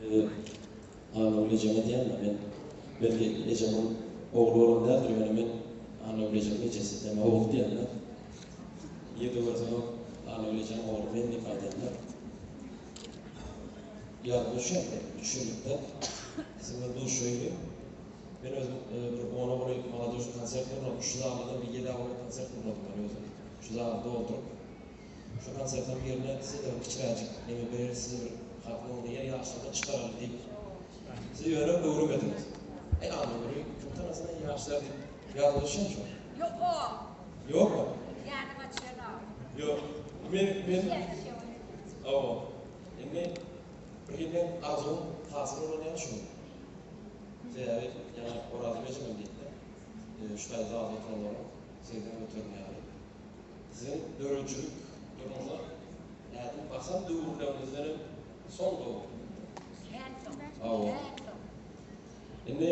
Annagül ejeme diýýän-de men. Belki ejemiň ogly bolan däldir, ýöne men Annagül ejemiň ejesi, näme ogly diýýän-de. Nirde görseňem Annagül ejäň ogly men diýip aýdýan-da. Ýadyma düşýär bir üç ýyllykda siziň bilen duşuşaýly. Men özüm bir ona golaý molodežnyý konsert gurnadym. Şu zalda-da bir ýedä golaý konsert gurnadym men özüm. Şu zaly dolduryp. Şu konsertiň birinde size-de bir kiçiräjik neme bereris, sizi bir halkyň öňüne ýene ýaşlardan çykaraly diýip. Siz ýöne öwremediňiz. Eý Annaguly, kim tanasyn eý ýaşlar diýip ýadyňyza düşýärmi şol? Ýok-o. Ýokmy? Ýadyma düşenok. Ýok. Men, men. Hawa. Indi bir hili meň arzuwym hasyl bolan ýaly şu gün. Sebäbi ýaňy Orazym ejemem diýdi-de, şu taýda zalda oturanlaryň 80 göterim ýaly. Siziň döredijilik durmuşa ädim basan döwürleriňizdenem soň dogry. Kän soň. Hawa. Kän soň. Indi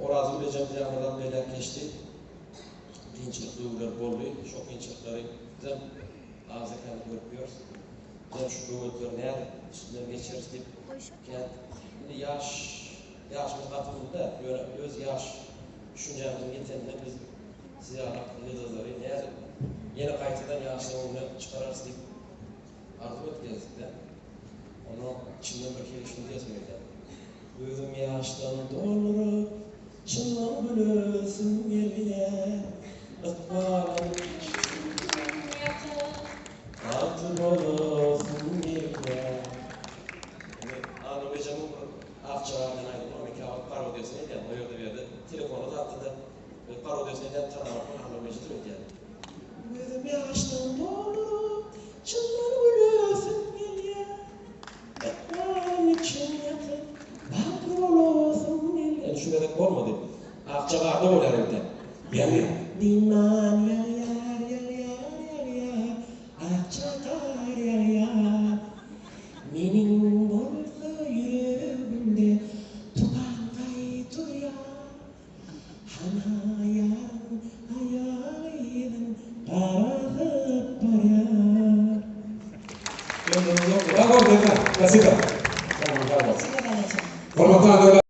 Orazgül ejemiz ýaňy bir zat belläp geçdi. Kynçylyk döwürler boldy. Şo kynçylyklary bizem azda-kände görüp ýörüs. Bizem şu böwetleri nädip üstünden geçeris diýip kän indi ýaş ýaşymyz gaty uly däl. Ýöne öz ýaş düşünjämiziň ýeteninde biz Siz ýaly akylly ýyldyzlary nädip ýene gaýtadan ýaşlaryň öňüne çykararys diýip arzuw edip gezdik-dä. Onda içimden bir hili şuny diýesim gelýär. Gözüm ýaşdan dolduryp, çyndan gülesim gelýär. Ykbalym içinden ýatyp, bagtly bolasym gelýär. Indi Annaw ejemiň bir Akja gar diýen aýdymy bar, men käwagt parodiýasyny edýän, o ýerde bu ýerde telefona zatda-da Öz parodiýasyny edýän tanamokman Annaw ejedir öýdýän. Gözüm ýaşdan dolup, çyndan gülesim gelýär. Ykbalym üçin ýakyp, bagtly bolasym gelýär. Indi şu gezek bolmady. Akja garda bolýar öýdýän. Ýagýar. Dynman ýagýar, ýagýar, ýagýar, akja gar ýagýar. Meniň bolsa ýüregimde tupan gaý turýar. Hana ýaryň aýak yzyn garazyp barýar. Brawo, Berna! Spasiba! Hormatly adamlar!